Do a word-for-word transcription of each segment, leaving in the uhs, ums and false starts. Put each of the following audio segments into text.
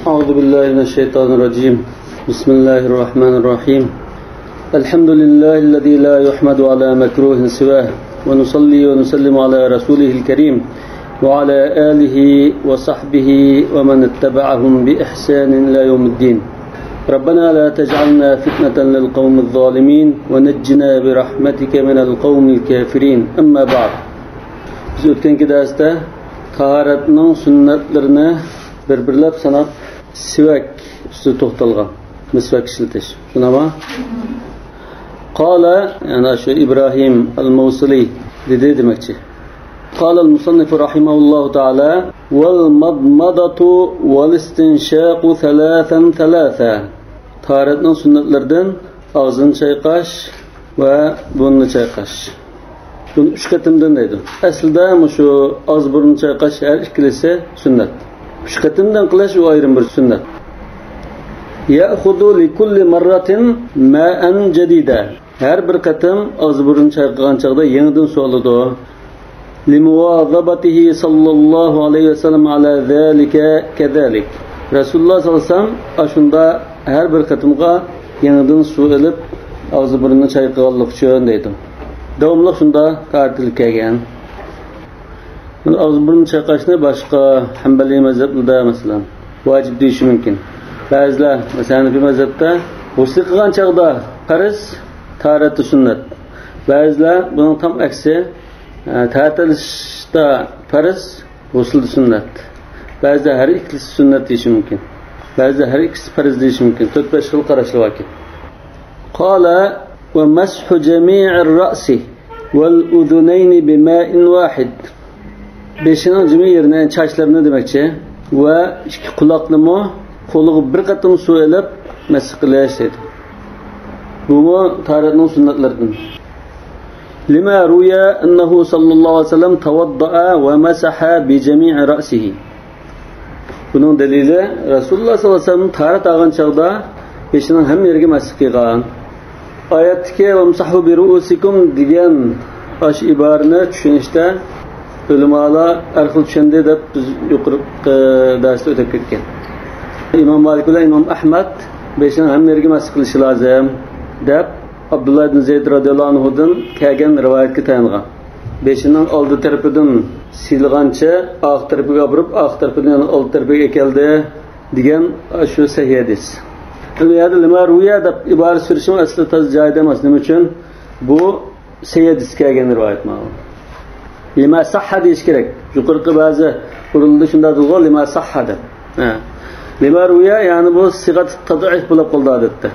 أعوذ بالله من الشيطان الرجيم. بسم الله الرحمن الرحيم. الحمد لله الذي لا يحمد على مكروه سواه، ونصلي ونسلم على رسوله الكريم وعلى آله وصحبه ومن اتبعهم بإحسان إلى يوم الدين. ربنا لا تجعلنا فتنة للقوم الظالمين ونجنا برحمتك من القوم الكافرين. أما بعد. بىز ئۆتكەنكى دەرستە تاھارەتنىڭ سۈننەتلىرىنى بىر-بىرلەپ ساناپ، سىۋەك ئۈستىدە توختالغان. مىسۋاك ئىشلىتىش. شۇنداقمۇ؟ قال، يەنى شۇ ئىبراھىم ئەل مۇۋسىلى دېدى دېمەكچى. قال المصنف رحمه الله تعالى: والمضمضة والاستنشاق ثلاثا ثلاثا. تاھارەتنىڭ سۈننەتلىرىدىن ئاغزىنى چايقاش ۋە بۇرنىنى چايقاش. بۇنى ئۈچ قېتىمدىن دەيدۇ. ئەسلىدە مۇشۇ ئاغزى بۇرنىنى چايقاش ھەر ئىككىلىسى سۈننەت. ئۈچ قېتىمدىن قىلىش ئۇ ئايرىم بىر سۈننەت. يأخذ لكل مرة ماء جديدا. ھەر بىر قېتىم ئاغزى بۇرنىنى چايقىغان چاغدا يېڭىدىن سۇ ئالىدۇ. لمواظبته صلى الله عليه وسلم على ذلك كذلك. رەسۇلۇللاھ سەللەللاھۇ ئەلەيھى ۋەسەللەم ئاشۇندا ھەر بىر قېتىمغا يېڭىدىن سۇ ئېلىپ، ئاغزى بۇرنىنى چايقىغانلىقى ئۈچۈن دەيدۇ. داۋاملىق شۇنداق تارتىلىپ كەلگەن. ئاغزى بۇرنىنى چايقاشنى باشقا ھەمبەلىي مەزھەپلەردە، مەسىلەن، ۋاجىپ دېيىشى مۇمكىن. بەزىلەر، مەسىلەن، ھەنەفىي مەزھەپتە غۇسلى قىلغان چاغدا پەرز، تاھارەتتە سۈننەت. بەزىلەر بۇنىڭ تام ئەكسى، ئە، تەتىلىشتا پەرز، غۇسۇلدا سۈننەت. بەزىدە ھەر ئىككىلىسى سۈننەت دېيىشى مۇمكىن. بەزىدە ھەر ئىككىسى پەرز دېيىشى مۇمكىن. تۆت-بەش خىل قاراشلار باركەن. قال: ومسح جميع الرأس والأذنين بماء واحد. بېشىنىڭ جىمى يېرىنى، چاچلىرىنى دېمەكچى، ۋە ئىككى قۇلاقنىمۇ قولىغا بىر قېتىم سۇ ئېلىپ مەسىھ قىلىش دەيدۇ. بۇمۇ تاھارەتنىڭ سۈننەتلىرىدىن. لما روي أنه صلى الله عليه وسلم توضأ ومسح بجميع رأسه. بۇنىڭ دەلىلى، رەسۇلۇللاھ سەللەللاھۇ ئەلەيھى ۋەسەللەم تاھارەت ئالغان چاغدا بېشىنىڭ ھەممە يېرىگە مەسىھ قىلغان. ئايەتتىكى «وامسحوا برؤوسكم» دېگەن ئاشۇ ئىبارىنى چۈشىنىشتە ئۆلىمالار ھەر خىل چۈشەندى دەپ بىز يۇقىرىقى دەرستە ئۆتۈپ كەتكەن. ئىمام مالىك بىلەن ئىمام ئەھمەد بېشىنىڭ ھەممە يېرىگە مەسىھ قىلىشى لازىم دەپ ئابدۇللا ئىبن زەيد رازىياللاھۇ ئەنھۇدىن كەلگەن رىۋايەتكە تايانغان. بېشىنىڭ ئالدى تەرىپىدىن سىيلىغانچە ئارقا تەرىپىگە ئاپىرىپ، ئارقا تەرىپىدىن يەنە ئالدى تەرىپىگە ئەكەلدى دېگەن شۇ سەھىھ ھەدىس. ئەمدى بۇ يەردە لما روي دەپ ئىبارە سۈرۈشنىڭ ئەسلى تازا جايىدا ئەمەس. نېمە ئۈچۈن؟ بۇ سەھىھ ھەدىستە كەلگەن رىۋايەت ماۋۇ. لما صح دېيىش كېرەك. يۇقىرىقى بەزى ئورۇنلاردا شۇنداق دېدىغۇ، لما صح دەپ. ھە. لما روي، يەنى بۇ سىغەت تەزئىف بولۇپ قالدى ئادەتتە.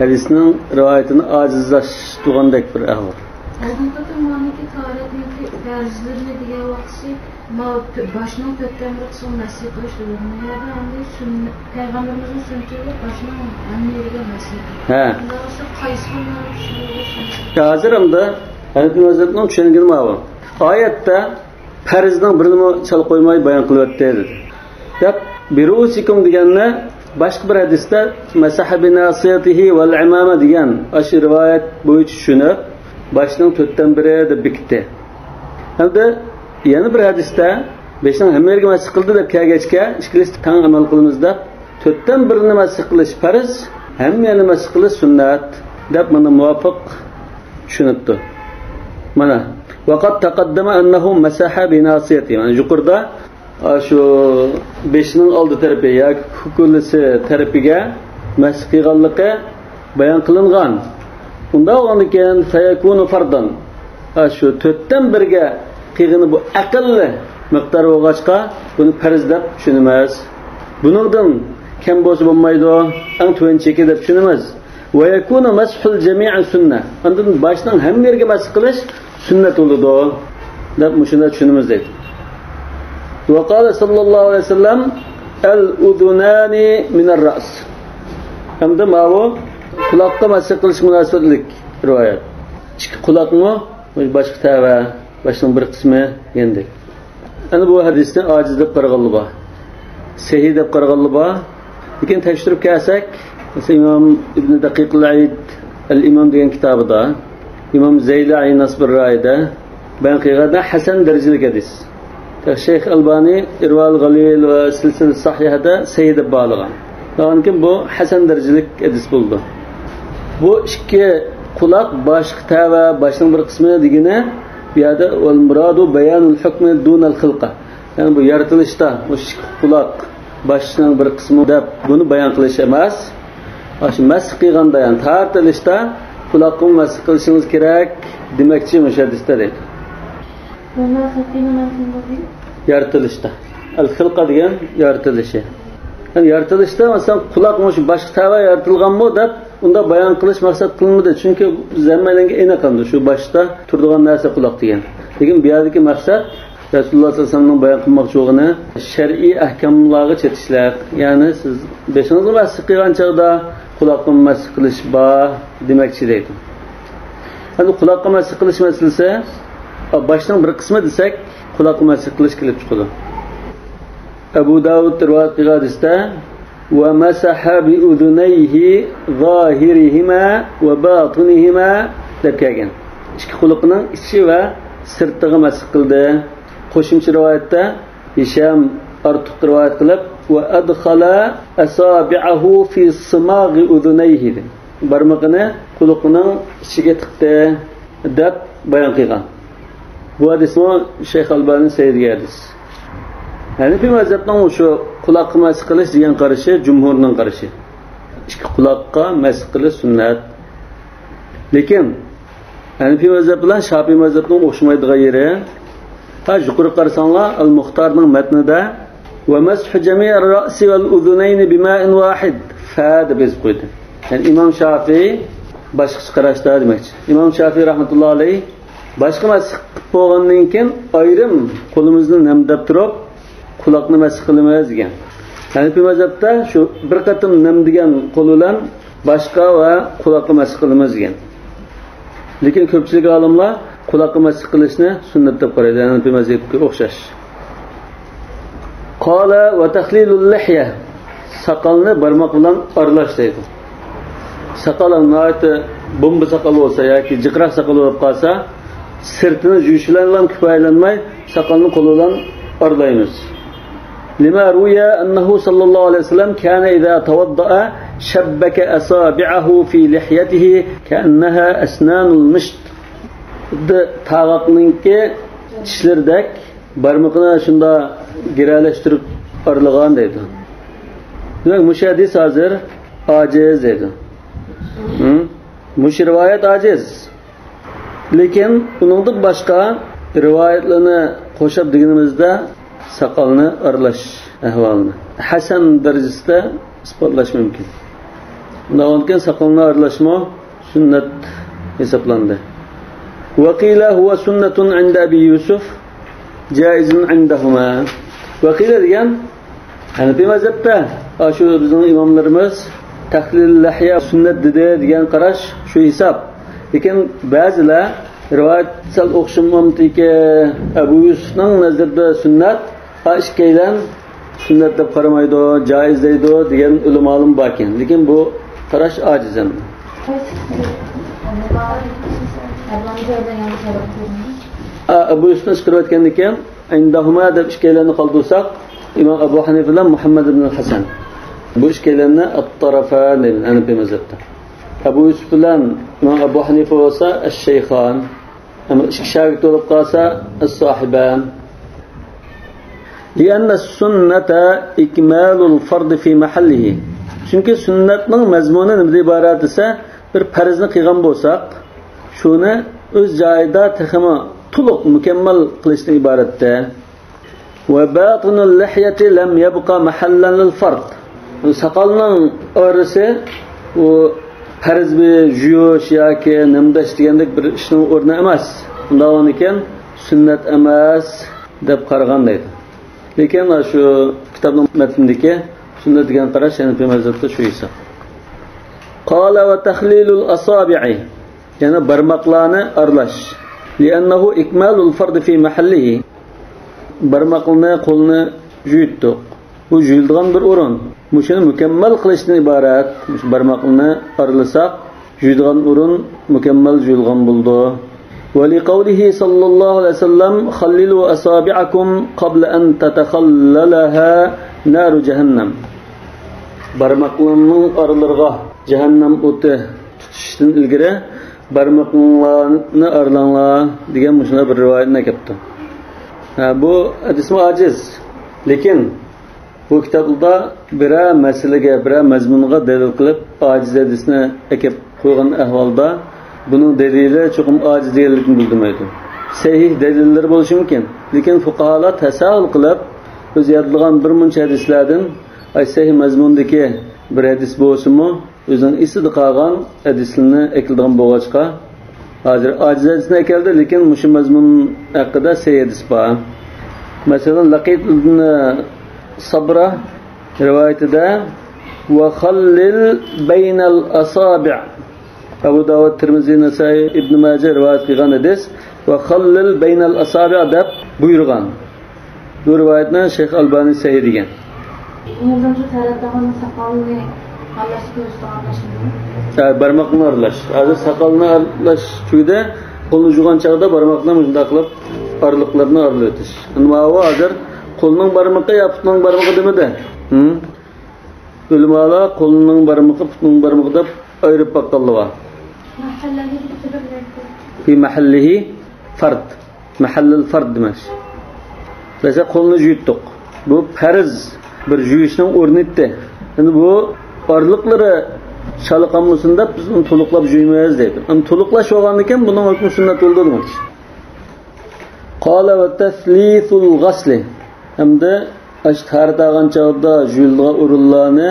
ھەدىسنىڭ رىۋايىتىنى ئاجىزلاشتۇرغاندەك بىر ئەھۋال. ئالدىنقى قېتىم مانىكى تاھارەتنىڭكى پەرزلىرىنى دېگەن ۋاقتىسى، ما-، تۆ-، باشنىڭ تۆتتىن بىر قىسمى مەسىھ قىلىش دېگەن. بۇ يەردە ئەمدى سۈننە-، پەيغەمبىرىمىزنىڭ سۈننىتى بولۇپ، باشنىڭ ھەممە يېرىگە مەسىھ قىلىش. ھە. ئۇنداق بولسا قايسى كۈنلەرنى چۈشىنىدۇ؟ ھازىر ئەمدى ھەنەفىي مەزھەپنىڭ چۈشەنگىنى ماۋۇ. ئايەتتە پەرزنىڭ بىرىنىمۇ چالا قويماي بايان قىلىۋەتتى دېدى. دەپ، بىرۇئۇسىكۇم دېگەننى باشقا بىر ھەدىستە مەسەھە بىناسىيەتىھى ۋەل ئىمامە دېگەن ئاشۇ رىۋايەت بويىچە چۈشىنىپ، باشنىڭ تۆتتىن بىرى دەپ بېكىتتى. ھەمدە يەنە بىر ھەدىستە بېشىنىڭ ھەممە يېرىگە مەسىھ قىلدى دەپ كەلگەچكە، ئىككىلىسى تەڭ ئەمەل قىلىمىز دەپ، تۆتتىن بىرىنى مەسىھ قىلىش پەرز، ھەممە يەرنى مەسىھ قىلىش سۈننەت دەپ مانا مۇۋاپىق چۈشىنىپتۇ. مانا، ۋەقەد تەقەددەمە ئەننەھۇ مەسەھە بىناسىيەتى. مانا يۇقىرىدا، ئا، شۇ بېشىنىڭ ئالدى تەرىپى ياكى كۇكۇلىسى تەرىپىگە مەسىھ قىلغانلىقى بايان قىلىنغان. ئۇنداق بولغاندىن كېيىن، فەيەكۇنۇ فەردەن. ھە، شۇ تۆتتىن بىرگە قىلغىنى بۇ ئەقەللىي مىقدار بولغاچقا، بۇنى پەرز دەپ چۈشىنىمىز. بۇنىڭدىن كەم بولسا بولمايدۇ، ئەڭ تۆۋەن چېكى دەپ چۈشىنىمىز. ۋەيەكۇنۇ مەسھۇل جەمىئى سۈننە. ئاندىن باشنىڭ ھەممە يېرىگە مەسىھ قىلىش سۈننەت بولىدۇ، دەپ مۇشۇنداق چۈشىنىمىز دەيدۇ. ۋەقالە ساللاللاھۇ ئەلەيھى ۋەسەللەم، ئەل ئۇزۇنانى مىنەر رەس. ھەمدە ماۋۇ قۇلاققا مەسىھ قىلىش مۇناسىۋەتلىك رىۋايەت. ئىككى قۇلاقمۇ باشقا تەۋە، باشنىڭ بىر قىسمى دېگەندەك. ئەنە بۇ ھەدىسنى ئاجىز دەپ قارىغانلار بار. سەھىھ دەپ قارىغانلار بار. لېكىن تەكشۈرۈپ كەلسەك، مەسىلەن، ئىمام ئىبنى دەقىقىل ئەيد ئەل ئىمام دېگەن كىتابىدا، ئىمام زەيلەئى نەسبۇر رايىدا بەيان قىلغاندا ھەسەن دەرىجىلىك ھەدىس. شەيخ ئەلبانى ئىرۋال غەلىل ۋە سىلسىلە سەھىھەدە سەھىھ دەپ باھالىغان. ئاندىن كېيىن بۇ ھەسەن دەرىجىلىك ھەدىس بولىدۇ. بۇ ئىككى قۇلاق باشقا تەۋە، باشنىڭ بىر قىسمى دېگىنى، بۇ يەردە ۋەل مۇرادۇ بەيانۇل ھۆكمى دۇنەل خىلقە. يەنى بۇ يارىتىلىشتا مۇشۇ ئىككى قۇلاق باشنىڭ بىر قىسمى دەپ بۇنى بايان قىلىش ئەمەس. ئاشۇ مەسخ قىلغاندا، يەنى تارتىلىشتا قۇلاققىمۇ مەسخ قىلىشىڭىز كېرەك دېمەكچى مۇشۇ ھەدىستە دەيدۇ. يارىتىلىشتا. ئەل خىلقە دېگەن يارىتىلىشى. يەنى يارىتىلىشتا، مەسىلەن، قۇلاق مۇشۇ باشقا تەۋە يارىتىلغانمۇ دەپ ئۇنداق بايان قىلىش مەقسەت قىلىنمىدى. چۈنكى بىز ھەممەيلەنگە ئېنىق ئەمدى شۇ باشتا تۇرىدىغان نەرسە قۇلاق دېگەن. لېكىن بۇ يەردىكى مەقسەت رەسۇلۇللا سەللەللاھۇ ئەلەيھى ۋەسەللەمنىڭ بايان قىلماقچى بولغىنى شەرئىي ئەھكاملارغا چېتىشلىق. يەنى سىز بېشىڭىزغا مەسخ قىلغان چاغدا قۇلاققا مەسخ قىلىش بار دېمەكچى دەيدۇ. ئەمدى قۇلاققا مەسخ قىلىش مەسىلىسى، باشنىڭ بىر قىسمى دېسەك، قۇلاققا مەسخ قىلىش كېلىپ چىقىدۇ. ئەبۇ داۋۇد رىۋايەت قىلغان ھەدىستە، «ومسح بأذنيه ظاهرهما وباطنهما» دەپ كەلگەن. ئىككى قۇلىقىنىڭ ئىچى ۋە سىرتىغا مەسخ قىلدى. قوشۇمچە رىۋايەتتە، ھىشام ئارتۇق رىۋايەت قىلىپ، «وأدخل أصابعه في صماغ أذنيه» دېدى. بارمىقىنى قۇلىقىنىڭ ئىچىگە تىقتى دەپ بايان قىلغان. بۇ ھەدىسمۇ شەيخ ئەلبانى سەھىھ دېگەن ھەدىس. ھەنىفىي مەزھەپنىڭ شۇ قۇلاققا مەسخ قىلىش دېگەن قارىشى جۇمھۇرنىڭ قارىشى. ئىككى قۇلاققا مەسخ قىلىش سۈننەت. لېكىن ھەنىفىي مەزھەپ بىلەن شاپىئىي مەزھەپنىڭ ئوخشىمايدىغان يېرى، ھە، يۇقىرى قارىساڭلار، ئەل مۇختارنىڭ مەتنىدە، «ومسح جميع الرأس والأذنين بماء واحد» فە دەپ يېزىپ قويدى. يەنى ئىمام شافىئىي باشقىچە قاراشتا دېمەكچى. ئىمام شافىئىي رەھمەتۇللا ئەلەيھ باشقا مەسخ قىلىپ بولغاندىن كېيىن ئايرىم قولىمىزنى نەمدەپ تۇرۇپ، قۇلاقنى مەسخ قىلىمىز دېگەن. ھەنىفىي مەزھەپتە شۇ بىر قېتىم نەم دېگەن قول بىلەن باشقا ۋە قۇلاققا مەسخ قىلىمىز دېگەن. لېكىن كۆپچىلىك ئالىملار قۇلاققا مەسخ قىلىشنى سۈننەت دەپ قارايدۇ، ھەنىفىي مەزھەپكە ئوخشاش. قال وتخليل اللحية، ساقالنى بارماق بىلەن ئارىلاش دەيدۇ. ساقال ناھايىتى بومبا ساقال بولسا ياكى جىقراق ساقال بولۇپ قالسا، سىرتىنى يۇيۇش بىلەنلا كۇپايىلەنمەي، ساقالنى قول بىلەن ئارىلايمىز. لما روي أنه صلى الله عليه وسلم كان إذا توضأ شبك أصابعه في لحيته كأنها أسنان المشط. خۇددى تاغاقنىڭكى چىشلىرىدەك بارمىقىنى شۇنداق گىرەلەشتۈرۈپ ئارىلىغان دەيدۇ. دېمەك، مۇشۇ ھەدىس ھازىر ئاجىز دەيدۇ. ھە؟ مۇشۇ رىۋايەت ئاجىز. لېكىن ئۇنىڭدىن باشقا رىۋايەتلەرنى قوشاپ دېگىنىمىزدە، ساقالنى ئارىلاش ئەھۋالىنى ھەسەن دەرىجىسىدە ئىسپاتلاش مۇمكىن. ئۇنداق بولغاندىكىن ساقالنى ئارىلاشمۇ سۈننەت ھېسابلاندى. وقيل هو سنة عند أبي يوسف جائز عندهما. ۋەقىلە دېگەن ھەنىپىي مەزھەپتە، ئاشۇ بىزنىڭ ئىماملىرىمىز تەخلىل لەھيە سۈننەت دېدى دېگەن قاراش شۇ ھېساب. لېكىن بەزىلەر رىۋايەت سەل ئوخشىمامتىكى، ئەبۇ يۈسۈفنىڭ نەزىرىدە سۈننەت، ھا، ئىككىيلەن سۈننەت دەپ قارىمايدۇ، جائىز دەيدۇ دېگەن ئۆلىمالىم باركەن. لېكىن بۇ قاراش ئاجىز ئەمدى. ئا، ئەبۇ يۈسۈفنى چىقىرىۋەتكەندىن كېيىن، ئىندەھۇما دەپ ئىككىيلەننى قالدۇرساق، ئىمام ئەبۇ ھەنىفە بىلەن مۇھەممەد ئىبن ھەسەن. بۇ ئىككىيلەننى ئەتتەرەفەن دەيمىز ھەنىپىي مەزھەپتە. ئەبۇ يۈسۈف بىلەن ئىمام ئەبۇ ھەنىفە بولسا ئەششەيخان. ئەمما ئىككى شاگىرت بولۇپ قالسا، ئەسساھىبان. لأن السنة إكمال الفرض في محله. چۈنكى سۈننەتنىڭ مەزمۇنى نېمىدىن ئىبارەت دېسە، بىر پەرزنى قىلغان بولساق، شۇنى ئۆز جايىدا تېخىمۇ تولۇق، مۇكەممەل قىلىشتىن ئىبارەتتە. وباطن اللحية لم يبق محلا للفرض. ساقالنىڭ ئارىسى ئۇ پەرز بىر يۇيۇش ياكى نەمدەش دېگەندەك بىر ئىشنىڭ ئورنى ئەمەس. ئۇنداق بولغاندىكىن سۈننەت ئەمەس دەپ قارىغان دەيدۇ. لېكىن شۇ كىتابنىڭ مەتنىدىكى سۈننەت دېگەن قاراش ھەنىپىي مەزھەپتە شۇ ھېساب. قال وتخليل الأصابع. يەنى بارماقلارنى ئارىلاش. لأنه إكمال الفرض في محله. بارماقلىرىنى، قولنى يۇيۇتتۇق. بۇ يۇيۇلىدىغان بىر ئورۇن. مۇشۇنى مۇكەممەل قىلىشتىن ئىبارەت. مۇشۇ بارماقلىرىنى ئارىلىساق، يۇيىدىغان ئورۇن مۇكەممەل يۇيۇلغان بولىدۇ. ولقوله صلى الله عليه وسلم: خللوا أصابعكم قبل أن تتخللها نار جهنم. بارماقلىرىنىڭ ئارىلىرىغا جەھەننەم ئوتى تۇتۇشتىن ئىلگىرى بارمىقىڭلارنى ئارىلاڭلار دېگەن مۇشۇنداق بىر رىۋايەتنى ئەكەپتۇ. ھە، بۇ ھەدىسمۇ ئاجىز. لېكىن بۇ كىتابلاردا بىرەر مەسىلىگە، بىرەر مەزمۇنغا دەلىل قىلىپ ئاجىز ھەدىسنى ئەكەپ قويغان ئەھۋالدا، بۇنىڭ دەلىلى چوقۇم ئاجىز دېگەنلىكنى بىلدۈرمەيدۇ. سەھىھ دەلىللىرى بولۇشى مۇمكىن. لېكىن فۇقاھالار تەساھۈل قىلىپ، ئۆزى يادلىغان بىر مۇنچە ھەدىسلەردىن، ئاي، سەھىھ مەزمۇندىكى بىر ھەدىس بولسىمۇ، ئۆزىنىڭ ئېسىدە قالغان ھەدىسلىرىنى ئەكېلىدىغان بولغاچقا، ھازىر ئاجىز ھەدىسنى ئەكەلدى، لېكىن مۇشۇ مەزمۇن ھەققىدە سەھىھ ھەدىس بار. مەسىلەن، لەقىت ئىبن سابرا رىۋايىتىدە، «وخلل بين الأصابع». ئەبۇ داۋۇد، تىرمىزى، نەسائىي، ئىبن ماجە رىۋايەت قىلغان ھەدىس، «وخلل بين الأصابع» دەپ بۇيرۇغان. بۇ رىۋايەتنى شەيخ ئەلبانى سەھىھ دېگەن. ئۇنىڭدىن شۇ تەرەپ تاغىنىڭ ساقالىنى ئارىلاشتۇرۇش دېگەن نەرسىمۇ؟ ھە، بارماقنى ئارىلاش. ھازىر ساقالنى ئارىلاش تۈگىدى، قولنى جۇغان چاغدا بارماقنى مۇشۇنداق قىلىپ ئارىلىقلىرىنى ئارىلىۋېتىش. ئەمما ئۇ ھازىر قولنىڭ بارمىقى يا پۇتنىڭ بارمىقى دېمىدى. ھىم؟ ئۆلىمالار قولنىڭ بارمىقى، پۇتنىڭ بارمىقى دەپ ئايرىپ باققانلار بار. في محله فرض. مەھەللىل فەرد دېمەك. مەسىلەن، قولنى جۇيۇتتۇق. بۇ پەرز بىر جۇيۇشنىڭ ئورنى ئىدى. ئەمدى بۇ ئارىلىقلىرى چالا قالمىسۇن دەپ، بىز ئۇنى تولۇقلاپ جۇيىمىز دەيدۇ. ئەمدى تولۇقلاش بولغاندىكىن، بۇنىڭ ھۆكمى سۈننەت بولدى دېمەكچى. قال وتثليث الغسل. ئەمدى ئاشۇ تەھارەت ئالغان چاغدا جۇيۇلىدىغان ئورۇنلارنى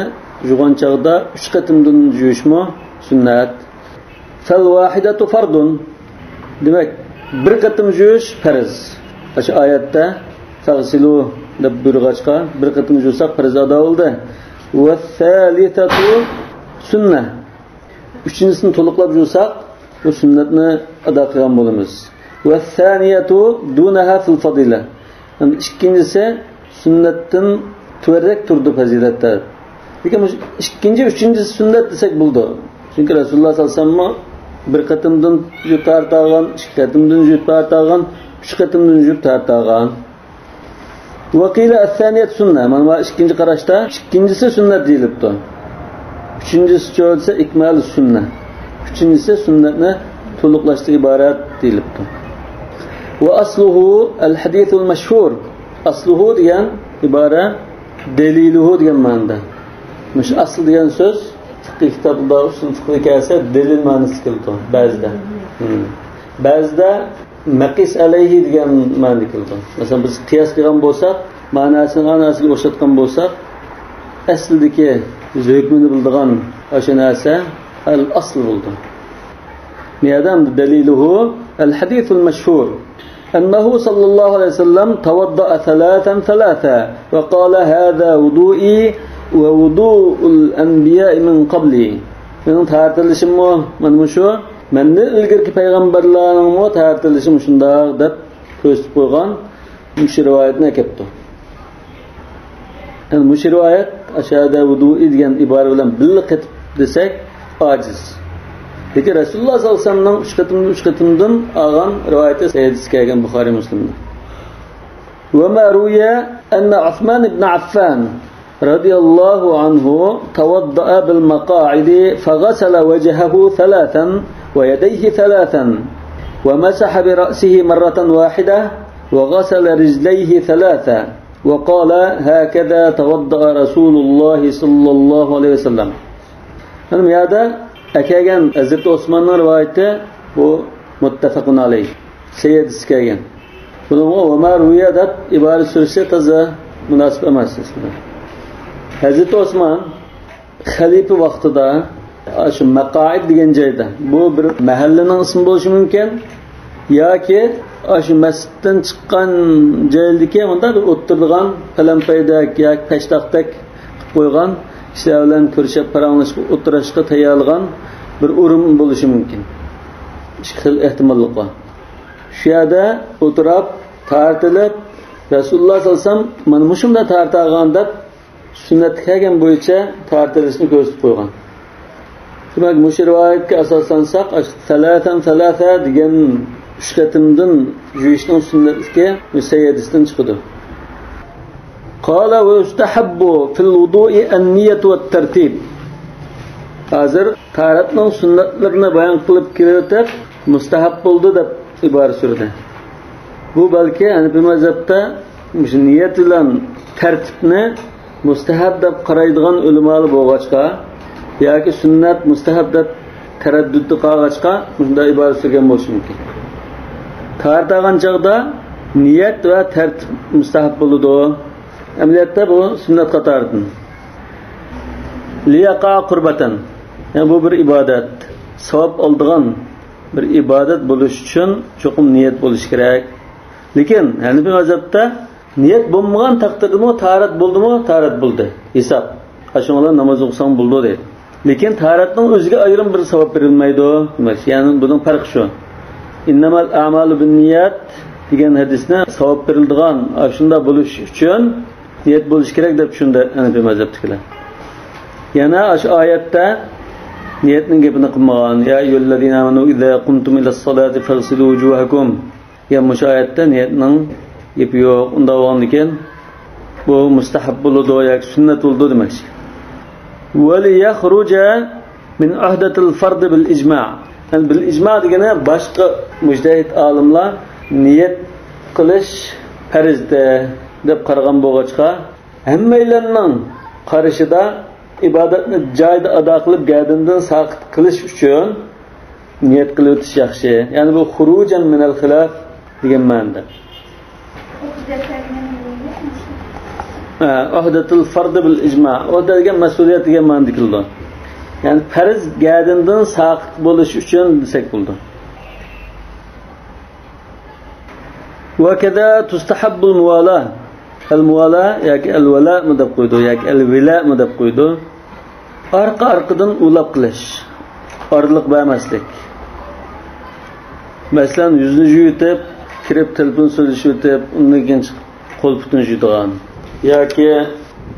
جۇغان چاغدا ئۈچ قېتىمدىن جۇيۇشمۇ سۈننەت؟ فالواحدة فرض. دېمەك، بىر قېتىم جۇيۇش پەرز. ئاشۇ ئايەتتە «فاغسلوا» دەپ بۇيرۇغاچقا، بىر قېتىم جۇساق پەرز ئادا بولدى. والثالثة سنة. ئۈچىنچىسىنى تولۇقلاپ جۇساق، بۇ سۈننەتنى ئادا قىلغان بولىمىز. والثانية دونها في الفضيلة. ئىككىنچىسى سۈننەتتىن تۆۋەنرەك تۇرىدۇ پەزىلەتتە. لېكىن مۇشۇ ئىككىنچى، ئۈچىنچىسى سۈننەت دېسەك بولىدۇ. چۈنكى رەسۇلۇللا ساللاللاھۇ ئەلەيھى ۋەسەللەممۇ بىر قېتىمدىن جۇيۇپ تەھارەت ئالغان، ئىككى قېتىمدىن جۇيۇپ تەھارەت ئالغان، ئۈچ قېتىمدىن جۇيۇپ تەھارەت ئالغان. وقيل الثانية سنة. مانا بۇ ئىككىنچى قاراشتا ئىككىنچىسى سۈننەت دېيىلىپتۇ. ئۈچىنچىسىچۇ دېسە، إكمال السنة. ئۈچىنچىسى سۈننەتنى تولۇقلاشتىن ئىبارەت دېيىلىپتۇ. وأصله الحديث المشهور. ئەسلۇھۇ دېگەن ئىبارە دەلىلۇھۇ دېگەن مەنىدە. مۇشۇ ئەسل دېگەن سۆز فىقھىي كىتابلاردا، ئۇسۇل فىقھىدا كەلسە، دەلىل مەنىسىدە كېلىدۇ بەزىدە. ھىم. بەزىدە مەقىس ئەلەيھى دېگەن مەنىدە كېلىدۇ. مەسىلەن، بىز قىياس قىلغان بولساق، مەنىسىنى ئەنەسىگە ئوخشاتقان بولساق، ئەسلىدىكى بىز ھۆكمىنى بىلىدىغان ئاشۇ نەرسە ئەل ئەسل بولىدۇ. بۇ يەردە دەلىلۇھۇ الحديث المشهور أنه صلى الله عليه وسلم توضأ ثلاثا ثلاثا وقال: هذا وضوئي ووضوء الأنبياء من قبلي. مېنىڭ تەھارەت ئېلىشىممۇ مانا مۇشۇ، مەندىن ئىلگىرىكى پەيغەمبەرلەرنىڭمۇ تەھارەت ئېلىشى مۇشۇنداق دەپ كۆرسىتىپ قويغان مۇشۇ رىۋايەتنى ئەكەپتۇ. يەنى مۇشۇ رىۋايەت «أشهد وضوئي» دېگەن ئىبارە بىلەن بىللە قېتىپ دېسەك ئاجىز. لېكىن رەسۇلۇللا ساللاللاھۇ ئەلەيھى ۋەسەللەمنىڭ ئۈچ قېتىمدىن ئۈچ قېتىمدىن ئالغان رىۋايىتى سەھىھتە كەلگەن بۇخارىي مۇسلىمدا. وما روي أن عثمان بن عفان رضي الله عنه توضأ بالمقاعد فغسل وجهه ثلاثا ويديه ثلاثا ومسح برأسه مرة واحدة وغسل رجليه ثلاثا وقال: هكذا توضأ رسول الله صلى الله عليه وسلم. مانا بۇ يەردە ئەكەلگەن ھەزرىتى ئوسماننىڭ رىۋايىتى، بۇ مۇتتەپەقۇن ئەلەيھ، سەھىھ ھەدىستە كەلگەن. بۇنىڭغا «وما روي» دەپ ئىبارە سۈرسە تازا مۇناسىپ ئەمەس ئەسلىدە. ھەزرىتى ئوسمان خەلىپە ۋاقتىدا ئاشۇ مەقائىد دېگەن جايدا، بۇ بىر مەھەللىنىڭ ئىسمى بولۇشى مۇمكىن ياكى ئاشۇ مەسچىتتىن چىققان جايدىكى مۇنداق بىر ئولتۇرىدىغان پەلەمپەيدەك ياكى پەشتاقتەك قىلىپ قويغان، كىشىلەر بىلەن كۆرۈشۈپ، پاراڭلىشىپ، ئولتۇرۇشقا تەييارلىغان بىر ئورۇن بولۇشى مۇمكىن. ئىككى خىل ئېھتىماللىق بار. شۇ يەردە ئولتۇراپ، تارتىلىپ، رەسۇلۇللا ساللاللاھۇ ئەلەيھى ۋەسەللەم مانا مۇشۇنداق تارتالغان دەپ سۈننەتتە كەلگەن بويىچە تارتىلىشنى كۆرسىتىپ قويغان. دېمەك، مۇشۇ رىۋايەتكە ئاساسلانساق، ئاشۇ سەلەسەن سەلەسە دېگەن ئۈچ قېتىمدىن يۇيۇشنىڭ سۈننەتلىكى مۇشۇ سەھىھ ھەدىستىن چىقىدۇ. قال ويستحب في الوضوء النية والترتيب. ھازىر تاھارەتنىڭ سۈننەتلىرىنى بايان قىلىپ كېلىۋېتىپ، مۇستەھەب بولدى دەپ ئىبارە سۈردى. بۇ بەلكى ھەنىپىي مەزھەپتە مۇشۇ نىيەت بىلەن تەرتىپنى مۇستەھەب دەپ قارايدىغان ئۆلىمالار بولغاچقا، ياكى سۈننەت، مۇستەھەب دەپ تەرەددۇتتا قالغاچقا، مۇشۇنداق ئىبارە سۈرگەن بولۇشى مۇمكىن. تاھارەت ئالغان چاغدا نىيەت ۋە تەرتىپ مۇستەھەب بولىدۇ. ئەمەلىيەتتە بۇ سۈننەت قاتارىدىن. ليقع قربة. يەنى بۇ بىر ئىبادەت. ساۋاب ئالىدىغان بىر ئىبادەت بولۇش ئۈچۈن چوقۇم نىيەت بولۇشى كېرەك. لېكىن ھەنىپىي مەزھەپتە نىيەت بولمىغان تەقدىردىمۇ تاھارەت بولدىمۇ، تاھارەت بولدى. ھېساب. ئاشۇنىڭ بىلەن ناماز ئوقۇساڭ بولىدۇ دەيدۇ. لېكىن تاھارەتنىڭ ئۆزىگە ئايرىم بىر ساۋاب بېرىلمەيدۇ. دېمەك، يەنى بۇنىڭ پەرقى شۇ. إنما الأعمال بالنيات دېگەن ھەدىسنى ساۋاب بېرىلىدىغان، ئاشۇنداق بولۇش ئۈچۈن نىيەت بولۇشى كېرەك دەپ چۈشەندى ھەنىپىي مەزھەپتىكىلەر. يەنە ئاشۇ ئايەتتە نىيەتنىڭ گېپىنى قىلمىغان. يا أيها الذين آمنوا إذا قمتم إلى الصلاة فاغسلوا وجوهكم. يا مۇشۇ ئايەتتە نىيەتنىڭ گېپى يوق. ئۇنداق بولغاندىكىن بۇ مۇستەھەب بولىدۇ ياكى سۈننەت بولىدۇ دېمەكچى. وليخرج من عهدة الفرض بالإجماع. يەنى بىل ئىجما دېگىنى باشقا مۇجتەھىد ئالىملار نىيەت قىلىش پەرز دەپ قارىغان بولغاچقا، ھەممەيلەننىڭ قارىشىدا ئىبادەتنى جايىدا ئادا قىلىپ، گەدىنىدىن ساقىت قىلىش ئۈچۈن نىيەت قىلىۋېتىش ياخشى. يەنى بۇ خۇرۇجەن مىنەل خىلاف دېگەن مەنىدە. ھە، ئۇھدەتۇل فەردى بىل ئىجما. ئۇھدە دېگەن مەسئۇلىيەت دېگەن مەنىدە كېلىدۇ. يەنى پەرز گەدىنىدىن ساقىت بولۇش ئۈچۈن دېسەك بولىدۇ. وكذا تستحب الموالاة. ئەل مۇۋالا ياكى ئەل ۋەلامۇ دەپ قويىدۇ، ياكى ئەل ۋىلامۇ دەپ قويىدۇ. ئارقا-ئارقىدىن ئۇلاپ قىلىش، ئارىلىق بەرمەسلىك. مەسىلەن، يۈزنى يۇيۇۋېتىپ، كىرىپ تېلېفون سۆزلىشىۋېتىپ، ئۇندىن كېيىن چىقىپ قول-پۇتىنى يۇيىدىغان. ياكى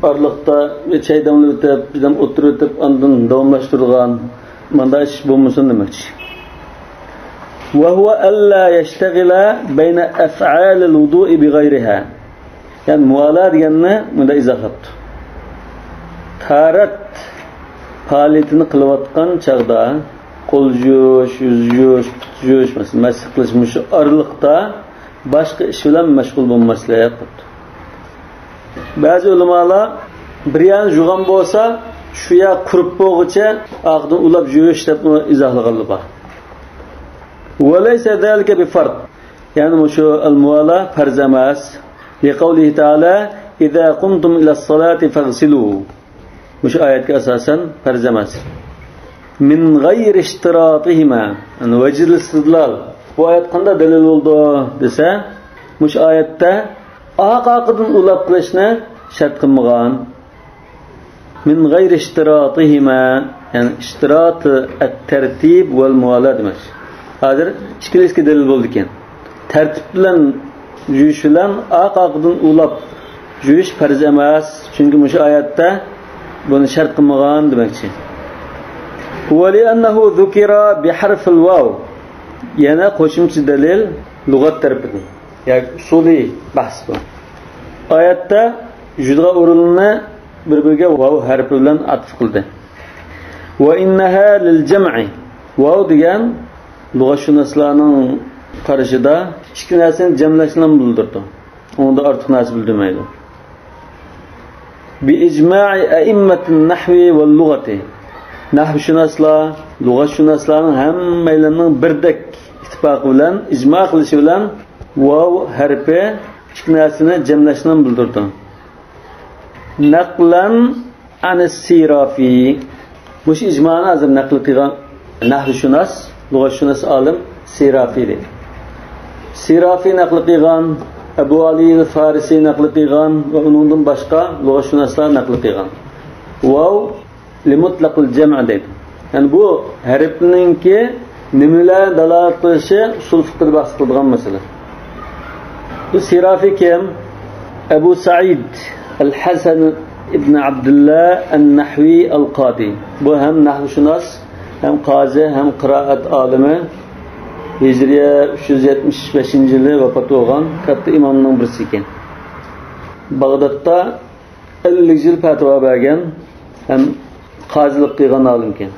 ئارىلىقتا بىر چاي دەملىۋېتىپ، بىردەم ئولتۇرۇۋېتىپ، ئاندىن داۋاملاشتۇرىدىغان. مۇنداق ئىش بولمىسۇن دېمەكچى. وهو ألا يشتغل بين أفعال الوضوء بغيرها. يەنى مۇۋالا دېگەننى مۇنداق ئىزاھلاپتۇ. تاھارەت پائالىيىتىنى قىلىۋاتقان چاغدا قول يۇيۇش، يۈز يۇيۇش، پۇت يۇيۇش، مەسىلەن، مەسح قىلىش، مۇشۇ ئارىلىقتا باشقا ئىش بىلەن مەشغۇل بولماسلىق. بەزى ئۆلىمالار بىر يەرنى يۇغان بولسا، شۇ يەر قۇرۇپ بولغۇچە ئارقىدىن ئۇلاپ يۇيۇش دەپمۇ ئىزاھلىغانلار بار. وليس ذلك بفرض. يەنى مۇشۇ ئەل مۇۋالا پەرز ئەمەس. لقوله تعالى: إذا قمتم إلى الصلاة فاغسلوا. مۇشۇ ئايەتكە ئاساسەن پەرز ئەمەس. من غير اشتراطهما. يەنى ۋەجھۇل ئىستىدلال. بۇ ئايەت قانداق دەلىل بولىدۇ دېسە، مۇشۇ ئايەتتە ئارقا-ئارقىدىن ئۇلاپ قىلىشنى شەرت قىلمىغان. من غير اشتراطهما، يەنى ئىشتىرات ئەت-تەرتىب ۋەل مۇۋالا دېمەك. ھازىر ئىككىلىسىگە دەلىل بولىدىكەن. تەرتىپ بىلەن يۇيۇش بىلەن ئارقا-ئارقىدىن ئۇلاپ يۇيۇش پەرز ئەمەس، چۈنكى مۇشۇ ئايەتتە بۇنى شەرت قىلمىغان دېمەكچى. ولأنه ذكر بحرف الواو. يەنە قوشۇمچە دەلىل لۇغەت تەرىپىدىن. ياكى ئۇسۇلىي بەھس بۇ. ئايەتتە يۈزىدىغان ئورۇننى بىر-بىرىگە ۋاۋ ھەرپى بىلەن ئاتىپ قىلدى. وإنها للجمع. ۋاۋ دېگەن لۇغەتشۇناسلارنىڭ قارىشىدا ئىككى نەرسىنى جەملەشنى بىلدۈرىدۇ. ئۇنىڭدىن ئارتۇق نەرسە بىلدۈرمەيدۇ. بإجماع أئمة النحو واللغة. نەھۋشۇناسلار، لۇغەتشۇناسلارنىڭ ھەممەيلەننىڭ بىردەك ئىتتىپاقى بىلەن، ئىجما قىلىشى بىلەن ۋاۋ ھەرپى ئىككى نەرسىنى جەملەشنى بىلدۈرىدۇ. نقلا عن السيرافي. مۇشۇ ئىجمانى ھازىر نەقىل قىلغان نەھۋشۇناس، لۇغەتشۇناس ئالىم سىرافى دەيدۇ. سىرافى نەقىل قىلغان، ئەبۇ ئالىيىل فارسى نەقىل قىلغان ۋە ئۇنىڭدىن باشقا لۇغەتشۇناسلار نەقىل قىلغان. ۋاۋ لىمۇتلەقىل جەمئ دەيدۇ. يەنى بۇ ھەرپنىڭكى نېمىلەرنى دالالەت قىلىشى ئۇسۇل فىقھىدا بەھس قىلىدىغان مەسىلە. بۇ سىرافى كىم؟ ئەبۇ سەئىد ئەل-ھەسەن ئىبن ئابدۇللا ئەن-نەھۋى ئەل-قادى. بۇ ھەم نەھۋشۇناس، ھەم قازى، ھەم قىرائەت ئالىمى. ھىجرىيە ئۈچ يۈز يەتمىش بەشىنچى يىلى ۋاپات بولغان كاتتا ئىمامنىڭ بىرسى ئىكەن. باغدادتا ئەللىك يىل پەتىۋا بەرگەن ھەم قازىلىق قىلغان ئالىمكەن.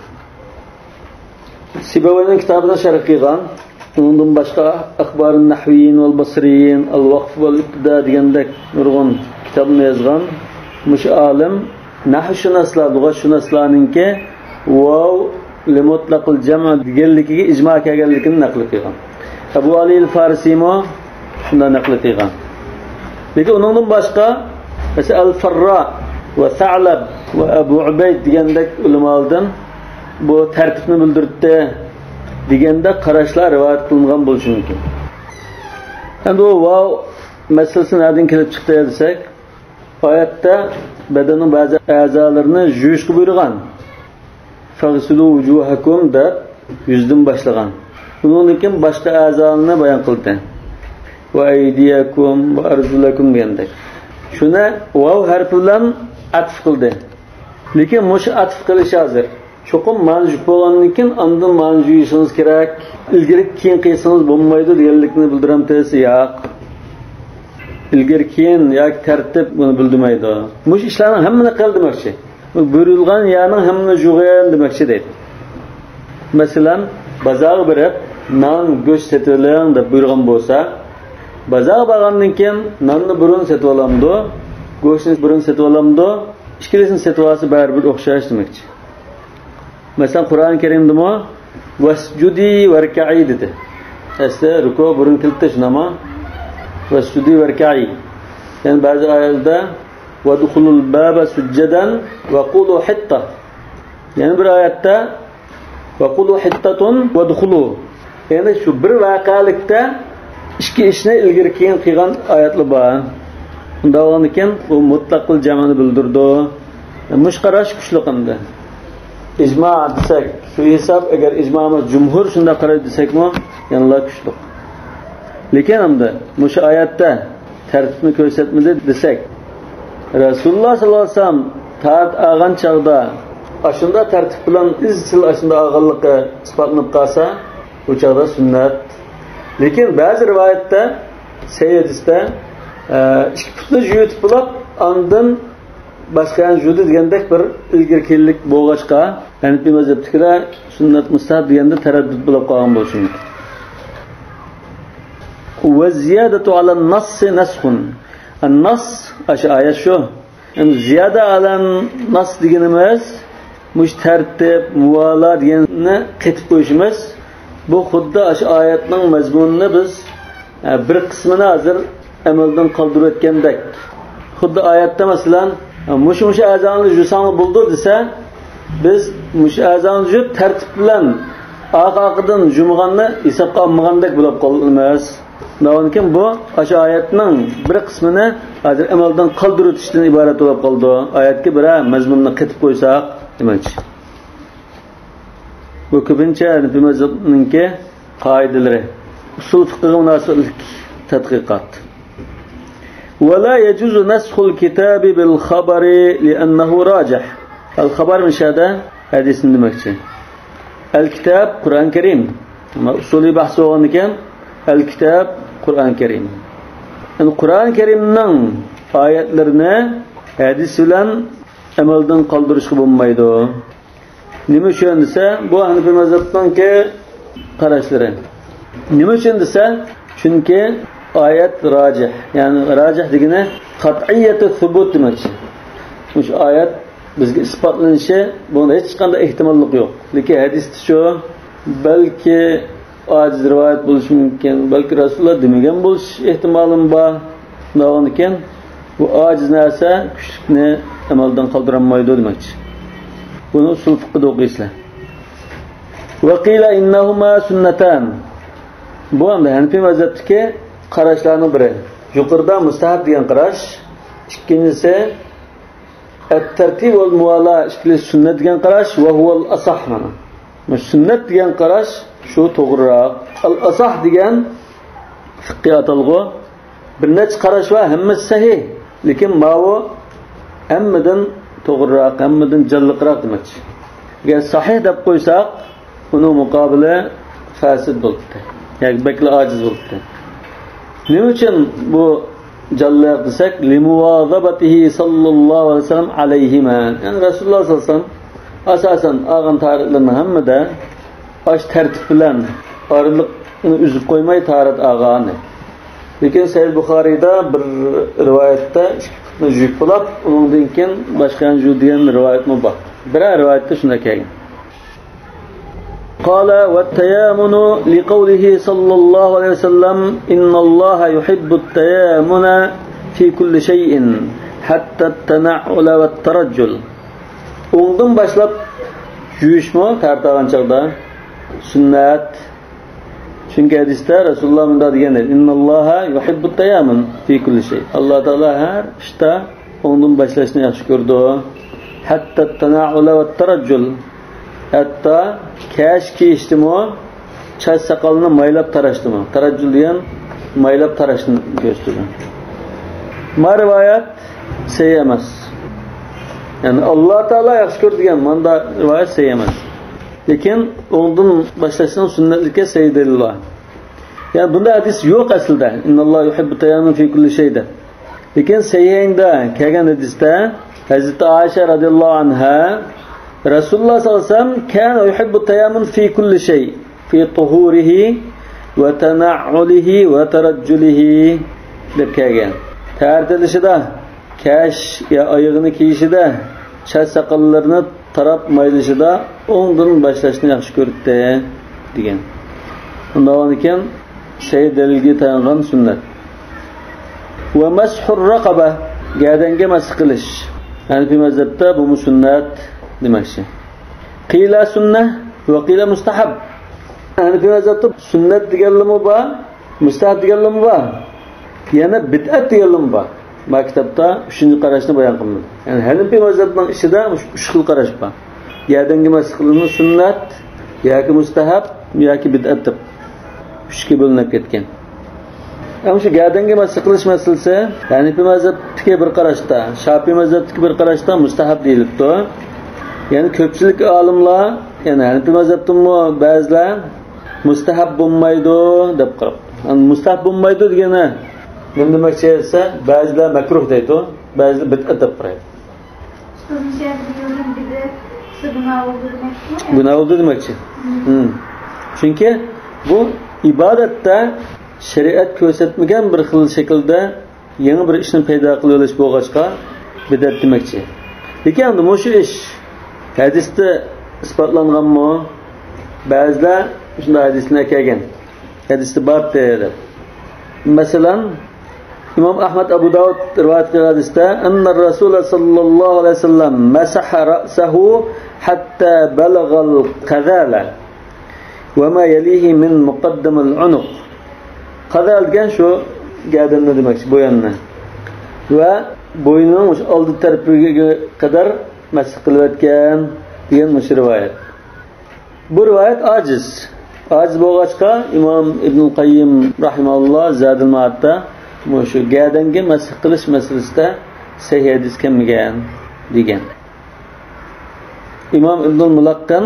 سىبەۋەينىڭ كىتابىنى شەرھ قىلغان. ئۇنىڭدىن باشقا ئەخبارۇن نەھۋىيين ۋەل باسرىيين، ئەل ۋەقف ۋەل ئىبتىدا دېگەندەك نۇرغۇن كىتابنى يازغان مۇشۇ ئالىم نەھۋشۇناسلار، لۇغەتشۇناسلارنىڭكى ۋاۋ لىمۇتلەقىل جەم دېگەنلىكىگە ئىجما كەلگەنلىكىنى نەقىل قىلغان. ئەبۇ ئالىيىل فارسىمۇ شۇنداق نەقىل قىلغان. لېكىن ئۇنىڭدىن باشقا، مەسىلەن، ئەل فەررا ۋە سەئلەب ۋە ئەبۇ ئۇبەيد دېگەندەك ئۆلىمالاردىن بۇ تەرتىپنى بىلدۈرتتى دېگەندەك قاراشلار رىۋايەت قىلىنغان بولۇشى مۇمكىن. ئەمدى بۇ ۋاۋ مەسىلىسى نەدىن كېلىپ چىقتى دېسەك، ئايەتتە بەدەننىڭ بەزى ئەزالىرىنى يۇيۇشقا بۇيرۇغان. فاغسلوا وجوهكم دەپ يۈزدىن باشلىغان. ئۇنىڭدىن كېيىن باشقا ئەزالارنى بايان قىلدى. وأيديكم وأرجلكم دېگەندەك. شۇنى ۋاۋ ھەرپى بىلەن ئەتىپ قىلدى. لېكىن مۇشۇ ئەتىپ قىلىش ھازىر چوقۇم مانا يۇيۇپ بولغاندىن كېيىن ئاندىن مانا يۇيۇشىڭىز كېرەك، ئىلگىرى كېيىن قىلسىڭىز بولمايدۇ دېگەنلىكنى بىلدۈرەمتى؟ ياق. ئىلگىرى كېيىن ياكى تەرتىپ بۇنى بىلدۈرمەيدۇ. مۇشۇ ئىشلارنىڭ ھەممىنى قىل دېمەكچى. بۇيرۇلغان يەرنىڭ ھەممىنى يۇغىن دېمەكچى دەيدۇ. مەسىلەن، بازارغا بېرىپ نان، گۆش سېتىۋېلىڭ دەپ بۇيرۇغان بولسا، بازارغا بارغاندىن كېيىن ناننى بۇرۇن سېتىۋالامدۇ، گۆشنى بۇرۇن سېتىۋالامدۇ، ئىككىلىسىنى سېتىۋالسا بەرىبىر ئوخشاش دېمەكچى. مەسىلەن، قۇرئان كەرىمدىمۇ ۋەسجۇدى ۋەركەئى دېدى. ئەسلى رۇكۇ بۇرۇن كېلىپتۇ، شۇنداقمۇ؟ ۋەسجۇدى ۋەركەئى. يەنى بەزى ئايەتلەردە ۋەدخۇلۇل بابە سۇججەدەن ۋەقۇلۇ ھىتتە. يەنە بىر ئايەتتە ۋەقۇلۇ ھىتتەتۇن ۋەدخۇلۇ. يەنى شۇ بىر ۋەقەلىكتە ئىككى ئىشنى ئىلگىرى كېيىن قىلغان ئايەتلەر بار. ئۇنداق بولغاندىكىن ئۇ مۇتلەقۇل جەمئنى بىلدۈرىدۇ. مۇشۇ قاراش كۈچلۈك ئەمدى. ئىجما دېسەك، شۇ ھېساب، ئەگەر ئىجمامىز جۇمھۇر شۇنداق قارايدۇ دېسەكمۇ، يەنىلا كۈچلۈك. لېكىن ئەمدى مۇشۇ ئايەتتە تەرتىپنى كۆرسەتمىدى دېسەك، رەسۇلۇللاھ سەللەللاھۇ ئەلەيھى ۋەسەللەم تارت ئالغان چاغدا ئاشۇنداق تەرتىپ بىلەن ئىزچىل ئاشۇنداق ئالغانلىقى ئىسپاتلىنىپ قالسا، ئۇ چاغدا سۈننەت. لېكىن بەزى رىۋايەتتە، سەھىھ ھەدىستە، ئە، ئىككى پۇتنى يۇيۇۋېتىپ بولۇپ، ئاندىن باشقا يەرنى يۇيدى دېگەندەك بىر ئىلگىرى كېيىنلىك بولغاچقا، ھەنىپىي مەزھەپتىكىلەر سۈننەت مۇستەھەب دېگەندە تەرەددۇت بولۇپ قالغان بولۇشى مۇمكىن. ۋەززىيادەتۇ ئەلەن نەسسى نەسخۇن. ئەن نەسس، ئاشۇ ئايەت شۇ. ئەمدى زىيادە ئەلەن نەسس دېگىنىمىز مۇشۇ تەرتىپ، مۇۋالا دېگەننى قېتىپ قويۇشىمىز. بۇ خۇددى ئاشۇ ئايەتنىڭ مەزمۇنىنى بىز، ئە، بىر قىسمىنى ھازىر ئەمەلدىن قالدۇرۇۋەتكەندەك. خۇددى ئايەتتە، مەسىلەن، مۇشۇ، مۇشۇ ئەزانى يۇساڭلار بولىدۇ دېسە، بىز مۇشۇ ئەزانى يۇيۇپ تەرتىپ بىلەن ئارقا-ئارقىدىن يۇمىغاننى ھېسابقا ئالمىغاندەك بولۇپ قالىمىز. دەۋانكىن بۇ ئاشۇ ئايەتنىڭ بىر قىسمىنى ھازىر ئەمەلدىن قالدۇرۇۋېتىشتىن ئىبارەت بولۇپ قالىدۇ. ئايەتكە بىرەر مەزمۇننى قېتىپ قويساق دېمەكچى. بۇ كۆپىنچە ھەنىپىي مەزھەپنىڭكى قائىدىلىرى. ئۇسۇل فىقىغا مۇناسىۋەتلىك تەتقىقات. ولا يجوز نسخ الكتاب بالخبر لأنه راجح. ئەل خەبەر مۇشۇ يەردە ھەدىسنى دېمەكچى. ئەل كىتاب قۇرئان كەرىم. ئەمما ئۇسۇلىي بەھس بولغاندىكىن، ئەل كىتاب قۇرئان كەرىم. يەنى قۇرئان كەرىمنىڭ ئايەتلىرىنى ھەدىس بىلەن ئەمەلدىن قالدۇرۇشقا بولمايدۇ. نېمە ئۈچۈن دېسە، بۇ ھەنىپىي مەزھەپنىڭكى قاراشلىرى. نېمە ئۈچۈن دېسە، چۈنكى ئايەت راجىھ، يەنى راجىھ دېگىنى قەتئىيەتۇ سۇبۇت دېمەكچى. مۇشۇ ئايەت بىزگە ئىسپاتلىنىشى، بۇنىڭدا ھېچقانداق ئېھتىماللىق يوق. لېكىن ھەدىستىچۇ، بەلكى ئاجىز رىۋايەت بولۇشى مۇمكىن، بەلكى رەسۇلۇللا دېمىگەن بولۇش ئېھتىمالىمۇ بار. شۇنداقكەن، بۇ ئاجىز نەرسە كۈچلۈكنى ئەمەلدىن قالدۇرالمايدۇ دېمەكچى. بۇنى ئۇسۇل فىقىدا ئوقۇيسىلەر. وقيل إنهما سنتان. بۇ ئەمدى ھەنىپىي مەزھەپتىكى قاراشلارنىڭ بىرى. يۇقىرىدا مۇستەھەب دېگەن قاراش، ئىككىنچىسى ئەت-تەرتىب ۋەل مۇۋالا، ئىككىلىسى سۈننەت دېگەن قاراش، ۋە ھۇۋەل ئەسەھ مانا. سۈننەت دېگەن قاراش شۇ توغرىراق. ئەل ئەسەھ دېگەن فىقھىي ئاتالغۇ. بىر نەچچە قاراش بار، ھەممىسى سەھىھ. لېكىن ماۋۇ ھەممىدىن توغرىراق، ھەممىدىن جانلىقراق دېمەكچى. ئەگەر سەھىھ دەپ قويساق، ئۇنىڭ مۇقابىلى فاسىد بولۇپتۇ. ياكى بەكلا ئاجىز بولۇپتۇ. نېمە ئۈچۈن بۇ جانلىق دېسەك، لِمُوَاظَبَتِهِ صَلَّى اللّٰهُ عَلَيْهِ وَسَلَّمَ عَلَيْهِمَا. يەنى رەسۇلۇللاھ سەللەللاھۇ ئەلەيھى ۋەسەللەم ئاساسەن ئالغان تاھارەتلەرنىڭ ھەممىدە ئاش تەرتىپ بىلەن ئارىلىقنى ئۈزۈپ قويماي تاھارەت ئالغان. لېكىن سەھىھ بۇخارىيدا بىر رىۋايەتتە ئىككى پۇتنى يۇيۇپ بولاپ، ئۇنىڭدىن كېيىن باشقا يەرنى يۇ دېگەن رىۋايەتمۇ بار. بىرەر رىۋايەتتە شۇنداق كەلگەن. قال: والتيامن لقوله صلى الله عليه وسلم: إن الله يحب التيامن في كل شيء حتى التنعل والترجل. ئوڭدىن باشلاپ يۇيۇشمۇ تارتىغان چاغدا سۈننەت. چۈنكى ھەدىستە رەسۇلۇللاھ مۇنداق دېگەن: إن الله يحب التيامن في كل شيء. ئاللا تائالا ھەر ئىشتا ئوڭدىن باشلاشنى ياخشى كۆرىدۇ. حتى التنعل والترجل. ھەتتا كەش كىيىشتىمۇ چاچ ساقالنى مايلاپ تاراشتىمۇ. تەرەججۇل دېگەن مايلاپ تاراشنى كۆرسىتىدۇ. ما رىۋايەت سەھىھ ئەمەس. يەنى ئاللا تائالا ياخشى كۆرىدىغان ماندا رىۋايەت سەھىھ ئەمەس. لېكىن ئوڭدىن باشلاشنىڭ سۈننەتلىكى سەھىھ دەلىل بار. يەنى بۇنداق ھەدىس يوق ئەسلىدە. إن الله يحب التيامن في كل شيء دەپ. لېكىن سەھىھەيندە كەلگەن ھەدىستە ھەزرىتى ئائىشە رەزىياللاھۇ ئەنھا رەسۇلۇللاھ سەللەللاھۇ ئەلەيھى ۋەسەللەم كان يحب التيامن في كل شيء في طهوره وتنعله وترجله دەپ كەلگەن. تەھارەت ئېلىشىدا، كەش يا ئايىغىنى كىيىشىدە، چاچ ساقاللىرىنى تاراپ مايلىشىدا ئوڭدىن باشلاشنى ياخشى كۆرەتتى دېگەن. ئۇنداق بولغاندىكىن سەھىھ دەلىلگە تايانغان سۈننەت. ومسح الرقبة، گەدەنگە مەسىھ قىلىش. ھەنىپىي مەزھەپتە بۇمۇ سۈننەت دېمەكچى. قيل سنة وقيل مستحب. ھەنىپىي مەزھەپتە سۈننەت دېگەنلىرىمۇ بار، مۇستەھەب دېگەنلىرىمۇ بار. يەنە بىدئەت دېگەنلىرىمۇ بار. ما كىتابتا ئۈچىنچى قاراشنى بايان قىلمىدى. يەنى ھەنىپىي مەزھەپنىڭ ئىچىدە مۇش-، ئۈچ خىل قاراش بار. گەدەنگە مەسىھ قىلىشمۇ سۈننەت ياكى مۇستەھەب ياكى بىدئەت دەپ ئۈچكە بۆلۈنۈپ كەتكەن. ئەمما شۇ گەدەنگە مەسىھ قىلىش مەسىلىسى ھەنىپىي مەزھەپتىكى بىر قاراشتا، شاپىي مەزھەپتىكى بىر قاراشتا مۇستەھەب دېيىلىپتۇ. يەنى كۆپچىلىك ئالىملار، يەنى ھەنىپىي مەزھەپتىنمۇ بەزىلەر مۇستەھەب بولمايدۇ دەپ قاراپتۇ. يەنى مۇستەھەب بولمايدۇ دېگىنى نېمە دېمەكچى دېسە، بەزىلەر مەكرۇھ دەيدۇ، بەزىلەر بىدئەت دەپ قارايدۇ. گۇناھ بولدى دېمەكچى. ھىم. چۈنكى بۇ ئىبادەتتە شەرىئەت كۆرسەتمىگەن بىر خىل شەكىلدە يېڭى بىر ئىشنى پەيدا قىلىۋېلىش بولغاچقا، بىدئەت دېمەكچى. لېكىن ئەمدى مۇشۇ ئىش ھەدىستە ئىسپاتلانغانمۇ؟ بەزىلەر شۇنداق ھەدىسلەر كەلگەن. ھەدىستە بار دەپ. مەسىلەن، ئىمام ئەھمەد، ئەبۇ داۋۇد رىۋايەت قىلغان ھەدىستە، أن الرسول صلى الله عليه وسلم مسح رأسه حتى بلغ القذال وما يليه من مقدم العنق. قەزال دېگەن شۇ گەدەننى دېمەكچى، بويۇننى. ۋە بوينىنىڭ مۇشۇ ئالدى تەرىپىگە قەدەر مەسىھ قىلىۋەتكەن دېگەن مۇشۇ رىۋايەت. بۇ رىۋايەت ئاجىز. ئاجىز بولغاچقا، ئىمام ئىبنۇل قەييىم رەھىمەھۇللا زادۇل مائادتا مۇشۇ گەدەنگە مەسىھ قىلىش مەسىلىسىدە سەھىھ ھەدىس كەلمىگەن دېگەن. ئىمام ئىبنۇل مۇلەققەن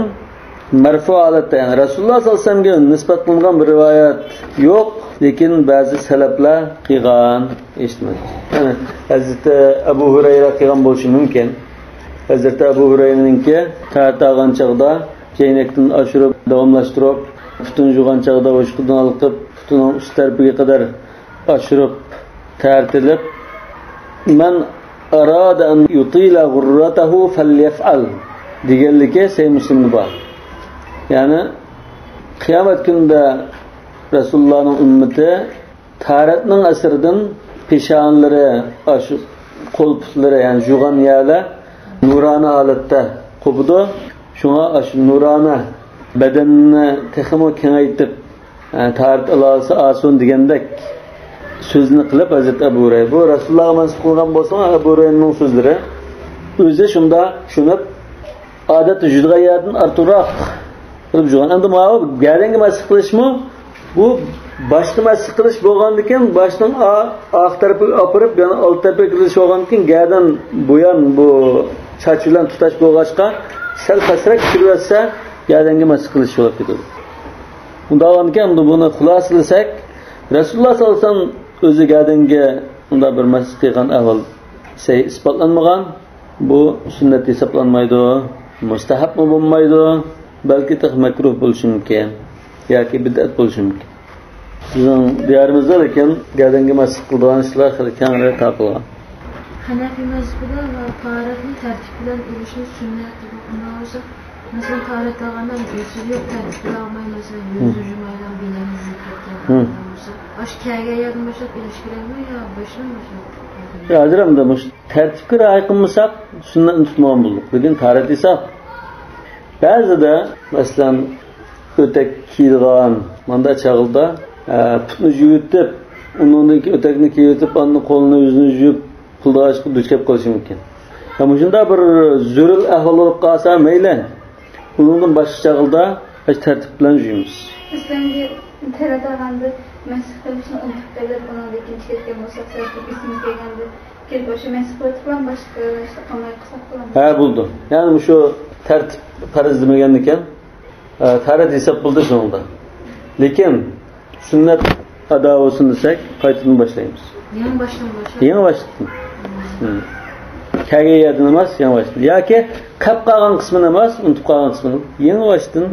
مەرفۇ ھالەتتە، يەنى رەسۇلۇللا سەللەللاھۇ ئەلەيھى ۋەسەللەمگە نىسبەتلەنگەن بىر رىۋايەت يوق، لېكىن بەزى سەلەفلەر قىلغان، ئېيتمىدى. يەنى ھەزرىتى ئەبۇ ھۇرەيرە قىلغان بولۇشى مۇمكىن. ھەزرىتى ئەبۇ ھۇرەيرىنىڭكى تەھارەت ئالغان چاغدا چەينەكتىن ئاشۇرۇپ، داۋاملاشتۇرۇپ، پۇتىنى يۇغان چاغدا ھوشقىدىن ھالقىپ، پۇتىنىڭ ئۈست تەرىپىگە قەدەر ئاشۇرۇپ تەرتىلىپ، مەن ئارادە ئەن يۇتىلە غۇررەتەھۇ فەليەفئەل دېگەنلىكى سەھىھ مۇسلىمدا بار. يەنى قىيامەت كۈنىدە رەسۇلۇللانىڭ ئۈممىتى تەھارەتنىڭ ئەسىرىدىن پېشانىلىرى، ئاشۇ قول پۇتلىرى، يەنى يۇغان يەرلەر نۇرانە ھالەتتە قوپىدۇ. شۇڭا ئاشۇ نۇرانە بەدەننى تېخىمۇ كېڭەيتىپ، ئە، تارىت ئالاسى ئاسۇن دېگەندەك سۆزنى قىلىپ ھەزرىتى ئەبۇ ھۇرەيرە. بۇ رەسۇلۇللاغا مەنسۇپ قىلغان بولسىمۇ، ئەبۇ ھۇرەيرىنىڭ سۆزلىرى. ئۆزى شۇنداق چۈشىنىپ، ئادەتتە يۈرىدىغان يەردىن ئارتۇقراق قىلىپ يۈرگەن. ئەمدى ماۋۇ گەدەنگە مەسىھ قىلىشمۇ، بۇ باشقا مەسىھ قىلىش بولغاندىكىن، باشنىڭ ئا-، ئارقا تەرىپىگە ئاپىرىپ، يەنە ئالدى تەرىپىگە كىرگۈزۈش بولغاندىكىن، گەدەن بۇيان بۇ چاچ بىلەن تۇتاش بولغاچقا، سەل پەسرەك چۈشۈرۈۋەتسە، گەدەنگە مەسىھ قىلىش بولۇپ كېتىدۇ. ئۇنداق بولغاندىكىن، ئەمدى بۇنى خۇلاسىلىسەك، رەسۇلۇللا ساللاللاھۇ ئەلەيھى ۋەسەللەم ئۆزى گەدەنگە ئۇنداق بىر مەسخ قىلغان ئەھۋال سەھىھ ئىسپاتلانمىغان. بۇ سۈننەت ھېسابلانمايدۇ، مۇستەھەبمۇ بولمايدۇ، بەلكى تېخى مەكرۇھ بولۇشى مۇمكىن ياكى بىدئەت بولۇشى مۇمكىن. بىزنىڭ دىيارىمىزدا لېكىن گەدەنگە مەسخ قىلىدىغان ئىشلار خېلى كەڭرى تارقالغان. ھەنەفىي مەزھىپىدە تاھارەتنى تەرتىپ بىلەن ئېلىشنى سۈننەت دەپ ئوقۇمىغان بولسا، مەسىلەن، تاھارەت ئالغاندا ئۆزى يوق تەرتىپ بىلەن ئالماي، مەسىلەن، ھىم. يۈزىنى يۇمايلا بىلەن يۈزىنى كەتكەن ھىم. بولسا، ئاشۇ كەلگەن يەردىن باشلاپ ئېلىش كېرەكمۇ يا باشتىن باشلاپ؟ ھازىر ئەمدى مۇشۇ تەرتىپكە رىئايە قىلمىساق، سۈننەتنى تۇتمىغان بولدۇق. لېكىن تاھارەت دېسەك، بەزىدە، مەسىلەن، ئۆتەك كىيىدىغان مانداق چاغدا، ئە، پۇتنى يۇيۇۋېتىپ، ئۇنىڭدىن كېيىن ئۆتەكنى كىيىۋېتىپ، ئاندىن قولىنى، يۈزىنى يۇيۇپ، قىلىدىغان ئىشقا دۇچ كېلىپ قېلىشى مۇمكىن. ھە، مۇشۇنداق بىر زۆرۈر ئەھۋال بولۇپ قالسا مەيلى، ئۇنىڭدىن باشقا چاغدا تەرتىپ بىلەن يۇيىمىز. ئىسلامگە تەرەت ئالغاندا مەسخ قىلىشنى ئۇنتۇپ قېلىپ، ئۇنىڭدىن كېيىن چىقىپ كەتكەن بولساق، سەل ئېسىمىزگە كەلگەندە كېلىپ ئاشۇ مەسخ قىلىۋېتىپلا باشقا ئىشلار قىلماي قىلساق بولامدۇ؟ ھە، بولىدۇ. يەنى مۇشۇ تەرتىپ پەرز دېمىگەندىكىن، ئە، تەرەت ھېساب بولدى شۇنىڭدا. لېكىن سۈننەت ئادا بولسۇن دېسەك، قايتىدىن باشلايمىز. يېڭى باشتىن باشلاپ؟ يېڭى باشتىن. ھىم. كەلگەن يەردىن ئەمەس، يېڭى باشتىن. ياكى قېلىپ قالغان قىسمىنى ئەمەس، ئۇنتۇپ قالغان قىسمىنى. يېڭى باشتىن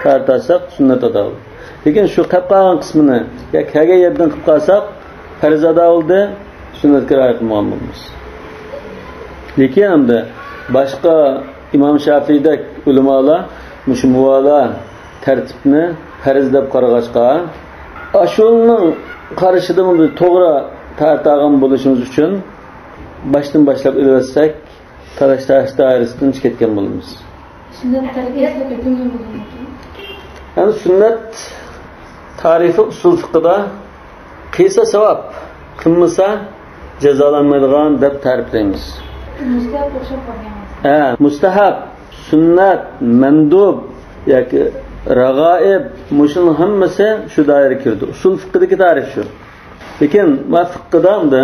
تەرەت ئالساق سۈننەت ئادا بولىدۇ. لېكىن شۇ قېلىپ قالغان قىسمىنى يا كەلگەن يەردىن قىلىپ قالساق، پەرز ئادا بولدى، سۈننەتكە رىئايە قىلمىغان بولىمىز. لېكىن ئەمدى باشقا ئىمام شافىئىدەك ئۆلىمالار مۇشۇ مۇۋالا تەرتىپنى پەرز دەپ قارىغاچقا، ئاشۇنىڭ قارىشىدىمۇ بىز توغرا تەرەت ئالغان بولۇشىمىز ئۈچۈن باشتىن باشلاپ ئېلىۋەتسەك، تالاش-تارتىش دائىرىسىدىن چىقىپ كەتكەن بولىمىز. سۈننەت تەرك ئەتسە كۆتۈرگەن بولىدۇ. يەنى سۈننەت تەرىپى ئۇسۇل فىقىدا قىلسا ساۋاب، قىلمىسا جازالانمايدىغان دەپ تەرىپلەيمىز. مۇستەھەب ئوخشاپ قالغان. ھە، مۇستەھەب، سۈننەت، مەندۇب ياكى رەغائىب، مۇشۇنىڭ ھەممىسى شۇ دائىرىگە كىرىدۇ. ئۇسۇل فىقىدىكى تەرىپ شۇ. لېكىن ما فىقىدا ئەمدى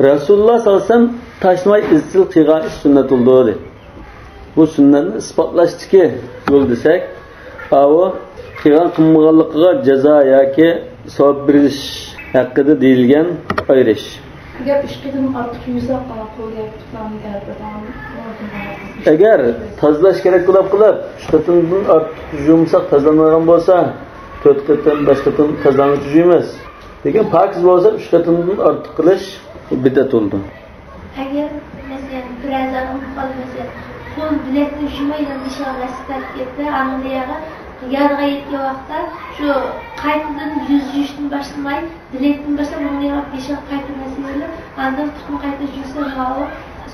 رەسۇلۇللا ساللاللاھۇ ئەلەيھى ۋەسەللەم تاشلىماي ئىزچىل قىلغان ئىش سۈننەت بولىدۇ، دەيدۇ. بۇ سۈننەتنى ئىسپاتلاشتىكى يول دېسەك، ئاۋۇ قىلغان قىلمىغانلىقىغا جازا ياكى ساۋاب بېرىلىش ھەققىدە دېيىلگەن ئايرىش. ئەگەر ئۈچ قېتىم ئارتۇق يۇيساق، قول ياكى پۇتلارنى تەرەت ئالغان. ئەگەر تازىلاش كېرەك بولۇپ قېلىپ، ئۈچ قېتىمدىن ئارتۇق يۇمىساق تازىلانمايدىغان بولسا، تۆت قېتىم، بەش قېتىم تازىلاڭغىچە يۇيىمىز. لېكىن پاكىز بولسا ئۈچ قېتىمدىن ئارتۇق قىلىش بىدئەت بولىدۇ. ئەگەر، مەسىلەن، بىر ئەزانى ئۇنتۇپ قالدى، مەسىلەن، قول بىلەكنى يۇماي يەنە بېشىغا مەسخ تارتىپ كەتتى، ئانىڭدىن يەنە يادىغا يەتكەن ۋاقىتتا شۇ قايتىدىن يۈز يۇيۇشتىن باشلىماي، بىلەكتىن باشلاپ ئۇنىڭدىن يەنە بېشىغا قايتا مەسخ قىلىپ، ئاندىن پۇتىنى قايتا يۇسا، ماۋۇ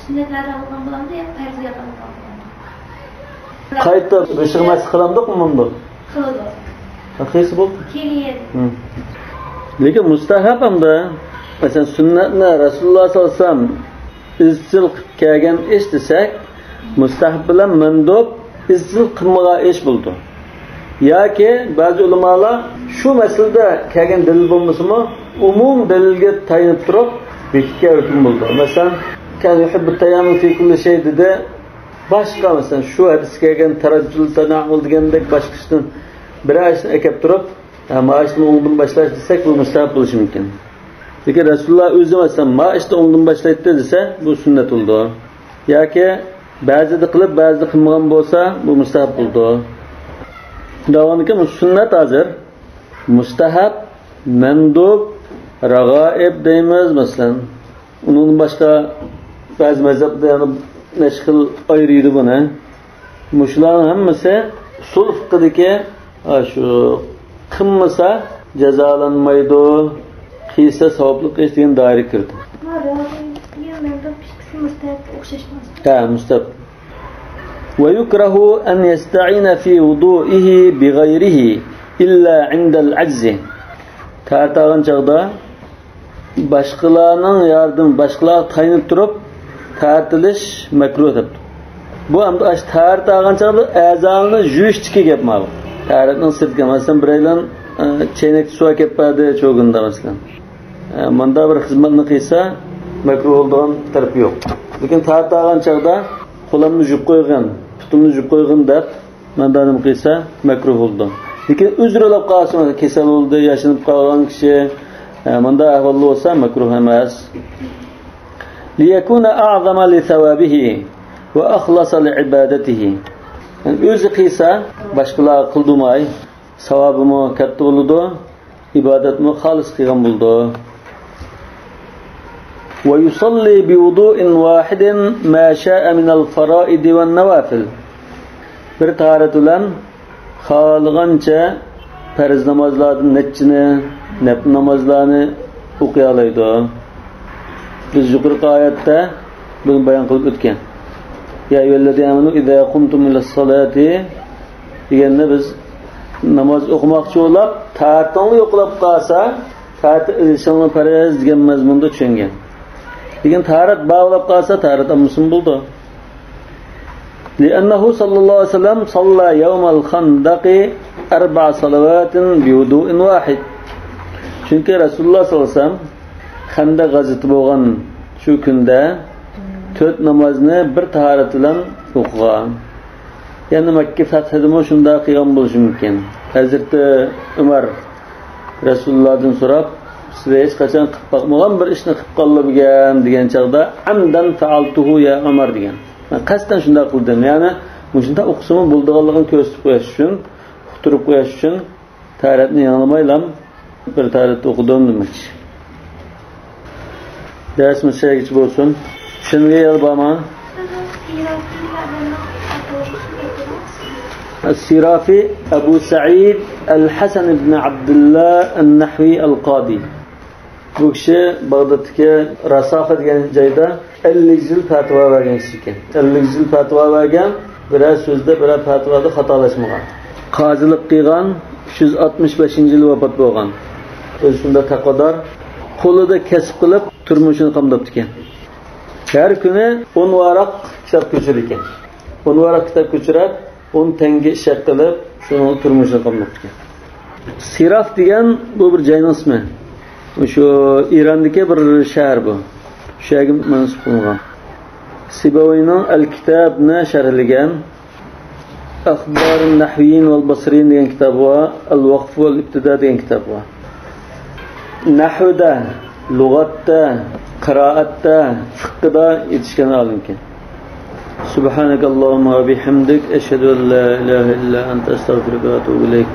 سۈننەتنى ئادا قىلغان بولامدۇ يا پەرزنى ئادا قىلغان بولامدۇ؟ قايتا بېشىغا مەسخ قىلامدۇقمۇ مۇنداق؟ قىلىدۇ. قىلسا بولدى. كېيىن. ھىم. لېكىن مۇستەھەب ئەمدى، مەسىلەن، سۈننەتنى رەسۇلۇللا ساللاللاھۇ ئەلەيھى ۋەسەللەم ئىزچىل قىلىپ كەلگەن ئىش دېسەك، مۇستەھەب بىلەن مەندۇب ئىزچىل قىلمىغان ئىش بولىدۇ. ياكى بەزى ئۆلىمالار شۇ مەسىلىدە كەلگەن دەلىل بولمىسىمۇ، ئومۇمىي دەلىلگە تايىنىپ تۇرۇپ بېكىتكەن ھۆكۈم بولىدۇ. مەسىلەن، كان يۇھىببۇت تەيەممۇم فى كۇللى شەي دېدى. باشقا، مەسىلەن، شۇ ھەدىستە كەلگەن تەرەججۇل تەنەئۇل دېگەندەك باشقا ئىشتىن بىرەر ئىشنى ئەكەپ تۇرۇپ، ھە، مانا ئىشتىن ئوڭدىن باشلاش دېسەك، بۇ مۇستەھەب بولۇشى مۇمكىن. لېكىن رەسۇلۇللا ئۆزى، مەسىلەن، مانا ئىشتىن ئوڭدىن باشلايتتى دېسە، بۇ سۈننەت بولىدۇ. ياكى بەزىدە قىلىپ، بەزىدە قىلمىغان بولسا، بۇ مۇستەھەب بولىدۇ. دەۋامىدىكى بۇ سۈننەت ھازىر مۇستەھەب، مەندۇب، رەغائىب دەيمىز، مەسىلەن. ئۇنىڭدىن باشقا بەزى مەزھەپلەردە يەنە نەچچە خىل ئايرىيدۇ بۇنى. مۇشۇلارنىڭ ھەممىسى ئۇسۇل فىقھىدىكى، ئاشۇ قىلمىسا جازالانمايدۇ، قىلسا ساۋابلىق ئىش دېگەن دائىرىگە كىرىدۇ. ھە، مۇستەھەب. ويكره أن يستعين في وضوئه بغيره إلا عند العجز. تەرەت ئالغان چاغدا باشقىلارنىڭ ياردىمى، باشقىلارغا تايىنىپ تۇرۇپ تەرەت ئېلىش مەكرۇھ دەپتۇ. بۇ ئەمدى ئاشۇ تەرەت ئالغان چاغدا ئەزالىرىنى يۇيۇشتىكى گەپ ماۋۇ. تەرەتنىڭ سىرتىغا، مەسىلەن، بىرەيلەن، ئە، چەينەكتە سۇ ئەكەپ بەردى چوگۇندا، مەسىلەن. ئە، مۇنداق بىر خىزمەتنى قىلسا مەكرۇھ بولىدىغان تەرىپى يوق. لېكىن تەرەت ئالغان چاغدا قولۇمنى يۇيۇپ قويغىن، پۇتۇمنى يۇيۇپ قويغىن دەپ مۇنداق نېمە قىلسا مەكرۇھ بولىدۇ. لېكىن ئۆزرە بولۇپ قالسا، كېسەل بولدى، ياشىنىپ قالغان كىشى، ئە، مۇنداق ئەھۋالدا بولسا مەكرۇھ ئەمەس. ليكون أعظم لثوابه وأخلص لعبادته. يەنى ئۆزى قىلسا، باشقىلارغا قىلدۇرماي، ساۋابىمۇ كاتتا بولىدۇ، ئىبادەتمۇ خالىس قىلغان بولىدۇ. ويصلي بوضوء واحد ما شاء من الفرائض والنوافل. بىر تاھارەت بىلەن خالىغانچە پەرز نامازلاردىن نەچچىنى، نەپلى نامازلارنى ئوقۇيالايدۇ. بىز يۇقىرىقى ئايەتتە بۇنى بايان قىلىپ ئۆتكەن. يا أيها الذين آمنوا إذا قمتم إلى الصلاة دېگەندە، بىز ناماز ئوقۇماقچى بولۇپ، تاھارىتىڭلار يوقىلاپ قالسا، تاھارەت ئېلىشىڭلار پەرز دېگەن مەزمۇندا چۈشەنگەن. لېكىن تاھارەت بار بولۇپ قالسا، تاھارەت ئالمىسىمۇ بولىدۇ. لأنه صلى الله عليه وسلم صلى يوم الخندق أربع صلوات بوضوء واحد. چۈنكى رەسۇلۇللاھ سەللەللاھۇ ئەلەيھى ۋەسەللەم خەندەق غەزۋىتى بولغان شۇ كۈندە تۆت نامازنى بىر تاھارەت بىلەن ئوقۇغان. يەنى مەككە فەتھىدىمۇ شۇنداق قىلغان بولۇشى مۇمكىن. ھەزرىتى ئۆمەر رەسۇلۇللاھتىن سوراپ، سىلەر ھېچقاچان قىلىپ باقمىغان بىر ئىشنى قىلىپ قالدىمىكىن دېگەن چاغدا، عمدا فعلته يا عمر دېگەن. مەن قەستەن شۇنداق قىلدىم. يەنى مۇشۇنداق ئوقۇسىمۇ بولىدىغانلىقىنى كۆرسىتىپ قويۇش ئۈچۈن، ئۇقتۇرۇپ قويۇش ئۈچۈن، تاھارەتنى يېڭىلىمايلا بىر تاھارەتتە ئوقۇدۇم دېمەكچى. دەرسىمىز شۇ يەرگىچە بولسۇن. چۈشەنگەن يەر بارمۇ؟ ئەس-سىرافى ئەبۇ سەئىد ئەل-ھەسەن ئىبن ئابدۇللا ئەن-نەھۋى ئەل-قادى. بۇ كىشى باغدادتىكى راسافە دېگەن جايدا ئەللىك يىل پەتىۋا بەرگەن كىشى ئىكەن. ئەللىك يىل پەتىۋا بەرگەن، بىرەر سۆزدە، بىرەر پەتىۋادا خاتالاشمىغان. قازىلىق قىلغان، ئۈچ يۈز ئاتمىش بەشىنچى يىلى ۋاپات بولغان. ئۆزى شۇنداق تەقۋادار، قولىدا كەسىپ قىلىپ تۇرمۇشىنى قامداپتىكەن. ھەر كۈنى ئون ۋاراق كىتاب كۆچۈرىدىكەن. ئون ۋاراق كىتاب كۆچۈرۈپ، ئون تەڭگە ئىشەك قىلىپ، شۇنىڭ تۇرمۇشىنى قامداپتىكەن. سىراف دېگەن بۇ بىر جاينىڭ ئىسمى. شۇ ئىراندىكى بىر شەھەر بۇ. شۇ يەرگە مەنسۇپ قىلىنغان. سىباۋىينىڭ ئەل-كىتابنى شەرھلىگەن، ئەخبارۇن نەھۋىيين ۋەل باسرىيين دېگەن كىتابى بار، ئەل-ۋەقف ۋەل ئىبتىدا دېگەن كىتابى بار. نەھۋدا، لۇغەتتە، قىرائەتتە، فىققىدا يېتىشكەن ئالىمكەن. سۇبھانەكەللاھۇممە ۋە بىھەمدىك، ئەشھەدۇ ئەن لا ئىلاھە ئىللا ئەنتە، ئەستەغفىرۇكە ۋە ئەتۇبۇ ئىلەيك.